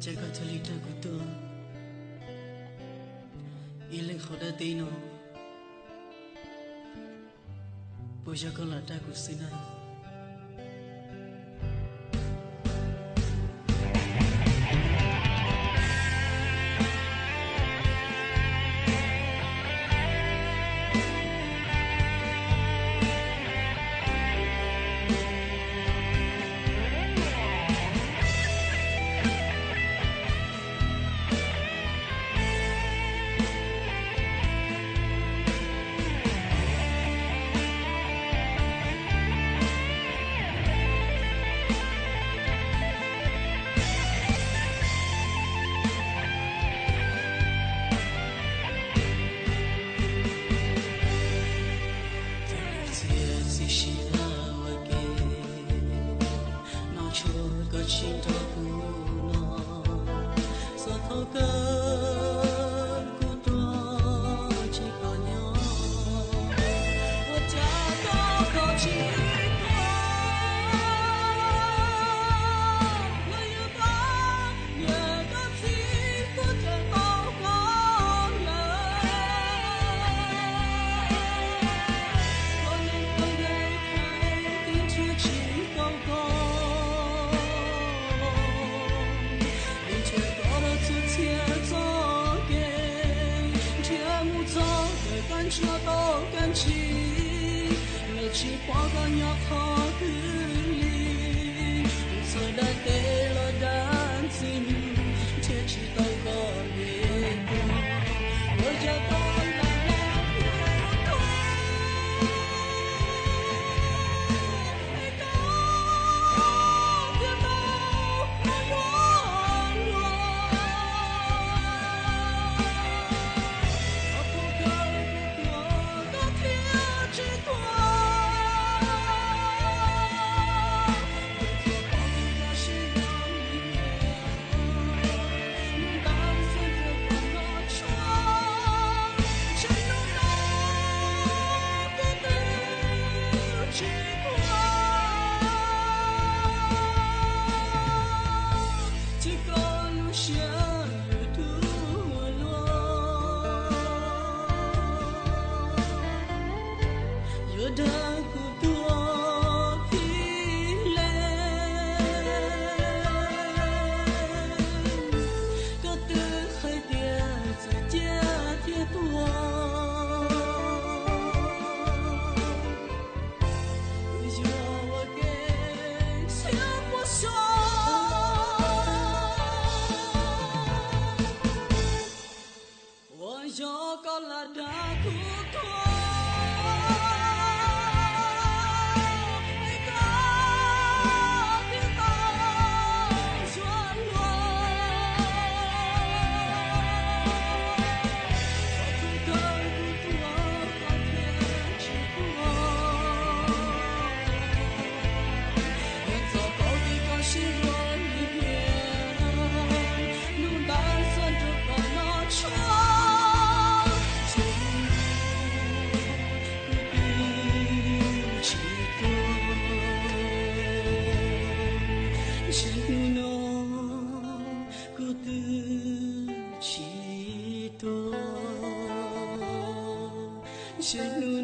Koj thiaj li dag kuv tuaj ib leeg qhov dab teb no, puas yog koj lam dag kuv xwb na? Txhia txhia sim ua ke, noj tshuaj koj tsis nrog kuv noj, txog thaum kawg kuv tuag tsis koj nyob. Ua cas koj kho tsis tuag, los yog koj niam koj txiv kuj tsis tau koj lawm. Koj yeej koj yeej tib nrhiav tsis tau koj, nrhiav koj rau txhua txhia txoj kev, nrhiav mus txog kawg kab ntsuab tau kab ntsig, los tsis pom koj nyob qhov twg li. Kuv txawm dag teb los dag ntxiv, nrhiav tsis tau koj li. Ua cas koj lam dag kuv tuaj, es koj thiaj tau ua luaj luaj. Txog thaum kawg kuv tuag koj thiaj tsis tuag. Kuv txhua pom koj sib yuav li niam, nug ntab xeeb ntxwv koj noj tshuaj, ntshe hnub no kuv twb tsis tuag. Tsis koj lub siab yuav hlub ua luaj, yuav dag kuv tuag ib leeg. Koj twb hais tias txawm ciaj thiab tuag, yuav ua ke xiab puas xyoo. Puas yog koj lam dag kuv tuaj, es koj thiaj tau yuav luag. Txog thaum kawg kuv tuag koj thiaj tsis tuag. Txog thaum kawg koj sib yuav li niam, nug ntab xeeb ntxwv koj noj tshuaj, ntshe hnub no kuv twb tsis tuag. Ntshe hnub no kuv twb tsis tuag. Ntshe hnub